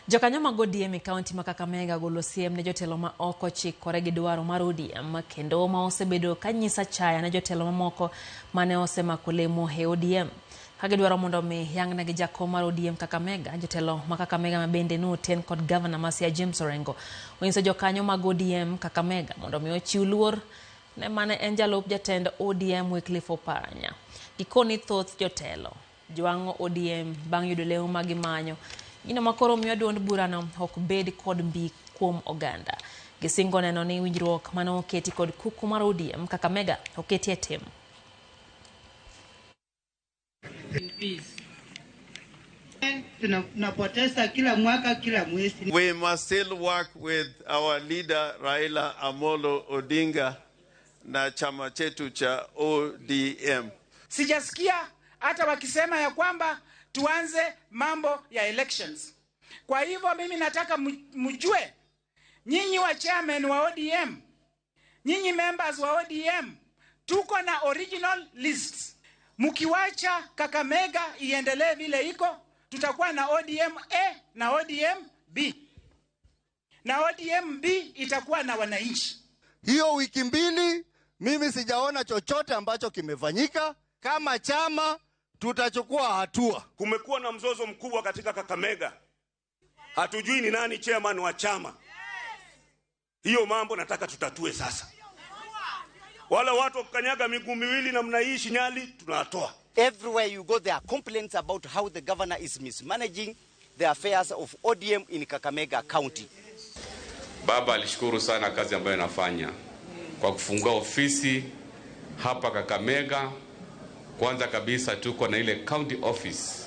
Jokanyo mag ODM e kaunti ma Kakamega golo siem ne jotelo ma ok ochikore gi dwaro mar ODM kendo ma osebedo ka nyiso achaya ne jotelo mamoko mane osemako lemo e ODM. Ka gidwaro mondo mi yangnegi jakom mar ODM Kakamega, jotelo ma Kakamega ma bende noten kod gavana ma Siaya James Orengo onyiso jokanyo mag ODM Kakamega mondo mi ochiw luor ne mane en jalup jatend ODM Wycliffe Oparanya. Gikoni thoth jotelo jwang'o ODM bang' yudo lemo ma gimanyo. Gino ma koro miyo duond burano ok bed kod mbi kuom oganda. Gisingo neno ni winjruok mane oketi kod kuku mar ODM Kakamega oketi e tim. Tunapoteza kila mwaka, kila mwezi. We must still work with our leader Raila Amolo Odinga na chama chetu cha ODM. Sijasikia hata wakisema ya kwamba tuanze mambo ya elections. Kwa hivyo mimi nataka mjue nyinyi wa chairman wa ODM, nyinyi members wa ODM, tuko na original lists. Mkiwacha Kakamega iendelee vile iko, tutakuwa na ODM A na ODM B. Na ODM B itakuwa na wananchi. Hiyo wiki mbili mimi sijaona chochote ambacho kimefanyika. Kama chama tutachukua hatua. Kumekuwa na mzozo mkubwa katika Kakamega. Hatujui ni nani chairman wa chama. Hiyo mambo nataka tutatue sasa. Wala watu wakukanyaga miguu miwili namna hii Shinyali tunawatoa. Everywhere you go there are complaints about how the governor is mismanaging the affairs of ODM in Kakamega County. Baba alishukuru sana kazi ambayo anafanya kwa kufungua ofisi hapa Kakamega. Kwanza kabisa tuko na ile county office